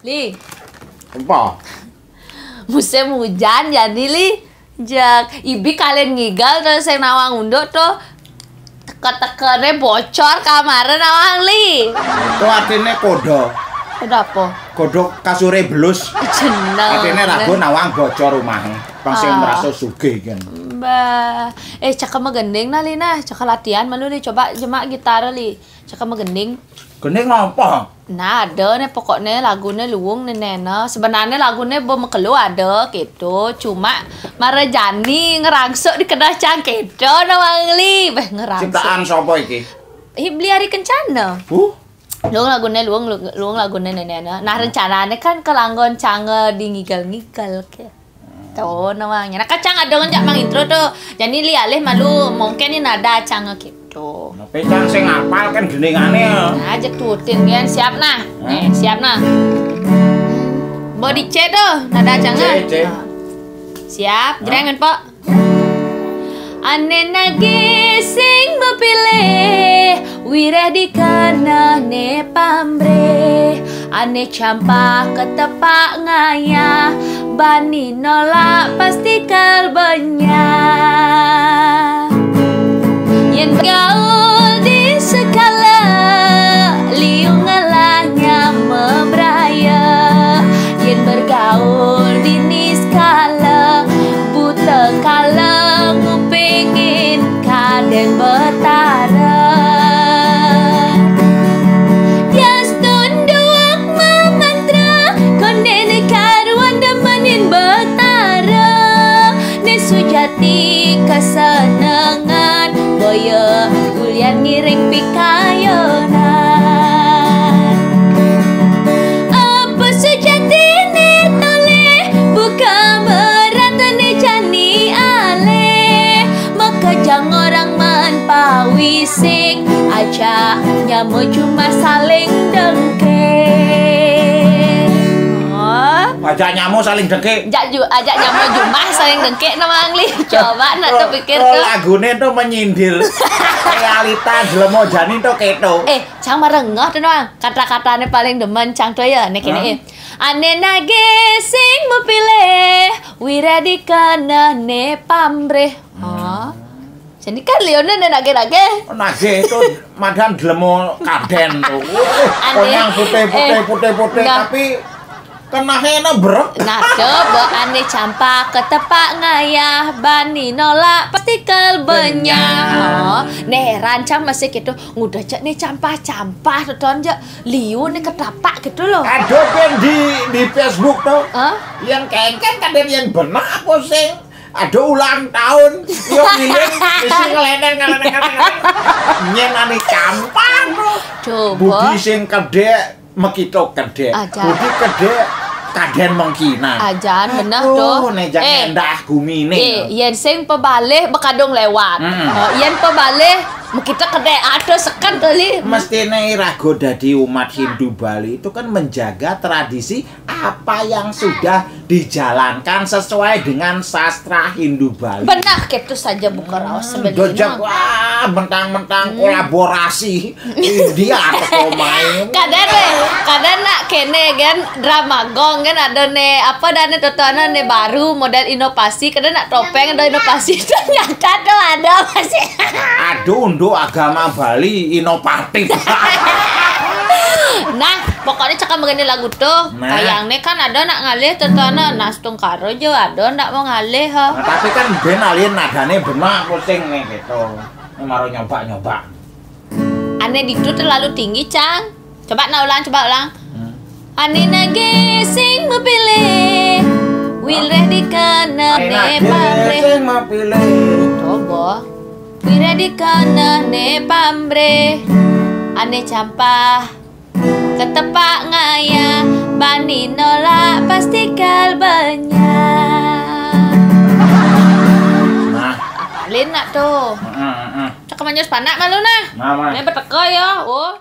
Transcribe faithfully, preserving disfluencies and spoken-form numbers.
Li. Apa? Musim hujan jani, Li. Jak, ibi kalian ngigal terus yang nawang unduk tuh. Teke-tekene bocor kamare nawang, Li. Itu artinya kodo. Kodo apa? Kodo kasure belus. Jeneng. Artinya ragu nawang bocor rumahnya. Pas yang merasa sugih kan. Mbah. Eh, cakep megending nah, Li, nah. Cakep latihan malu, Li. Coba jemak gitar, Li. Cakep megending. Gending apa? Nah, ada nih pokoknya lagune luwung nih, Nena. Sebenarnya lagune bo mekelu ada gitu. Cuma marejani ngerangsuk di kedah cang gitu, nawang, Li. Beh, ngerangsuk. Ciptaan sapa iki? Ih, beli hari kencana. Huh? Luwung lagune luwung, luwung lagune Nena. Nah, rencananya kan kelanggon cange di ngigal-ngigal ke. Tuh, nawangnya. Nah, kacang ada ngenjak mang intro tuh. Jadi, Li, alih malu mungkin ini nada cang gitu. Nah, pecang sing apal kan gendingane ya. Nah, aja tutin kan. Siap nah. Hah? Nih, siap nah. Body C tuh, nada cang. C, C. Nah. Siap, hah? Jreng, Pok. Ane nage sing mepilih, wireh dikenehne pamrih. Ane campah ketepak ngayah, bani nolak pasti kal benyah. Yen gaul di sekala, liu ngelahnya mebraya. Yen bergaul di niskala, buta kala ngupingin kaden betara. Yas tunduak memantra, kondene karuan demenin betara. Ne sujati kesenengan, boya ulian ngiring pikayonan. Apa sujatine toleh, buka meratane jani aleh. Makejang orang man pawisik, aja nyamo cuma saling dengke. Oh. Aja nyamo saling dengke. Jak ju-, ajak nyamo jumah saling dengke nawang, Li. Coba nak terpikir tuh. Lagune tuh menyindir realita jelema jani tuh keto. Eh, cang marengah tuh nawang. Kata-katanya paling demen cang tuh ya, nek ini. Hah? Eh. Ane nage sing mepilih, wireh dikenehne pamrih. Oh. Jadi kan lione ne nage-nage. Nage itu madan jelema kaden tuh. Ane. Konyang putih-putih, eh, putih-putih, nah. Tapi kenahe enak brek. Nah, coba ane campah ketepak ngayah, bani nolak pasti kal benyah. Benyah. Oh, ne rancang masih gitu. Ngudah cek ne campah-campah, teton cek liu ne ketapak gitu loh. Aduh, kan di, di Facebook tuh. Hah? Yang kengken kadang yang benar apa sih? Ada ulang tahun, yo pilih isi ngeleneng, ngeleneng, ngeleneng. Nyen ane campah, bro. Coba. Budi sing kedek, mekito kedek. Ajan. Budi kedek, kaden mengkina. Ajan, bener tuh. Aduh, ne jangan, eh, endah gumine. Eh, yen sing pebalih bekadung lewat. Mm-mm. Eh, yen pebalih mekito kedek, aduh, seken kali. Mestine irago dadi umat Hindu Bali itu kan menjaga tradisi apa yang sudah dijalankan sesuai dengan sastra Hindu Bali. Benar, gitu saja buka raos sebenarnya. Dojak, wah, mentang-mentang kolaborasi India atau main. Kadang weh, kadang nak kene kan drama gong kan ada ne, apa, dan ne totoanan ne baru model inovasi, kadang nak topeng ada inovasi, ternyata tuh ada masih. Aduh, untuk agama Bali inovatif. Nah, pokoknya cekam begini lagu tuh. Nah. Kayang ne kan ada nak ngalih, tentu ana nah setungkara aja ada nak mau ngalih, ha. Nah, tapi kan ben alien nadane benak pusing nih gitu. Ini maro nyoba-nyoba. Ane ditu terlalu tinggi, Cang. Coba nak ulang, coba ulang. Hmm. Ane nage sing mepilih, wireh dikenehne pamrih. Sing mepilih. Coba. Wireh dikenehne pamrih. Ane campah ketepak ngayah, bani nolak pasti kal benyah. Nah. Apalin nak tuh. Heeh, heeh. Cek manyus panak malu nah. Nah, nah. Ini beteka ya. Oh.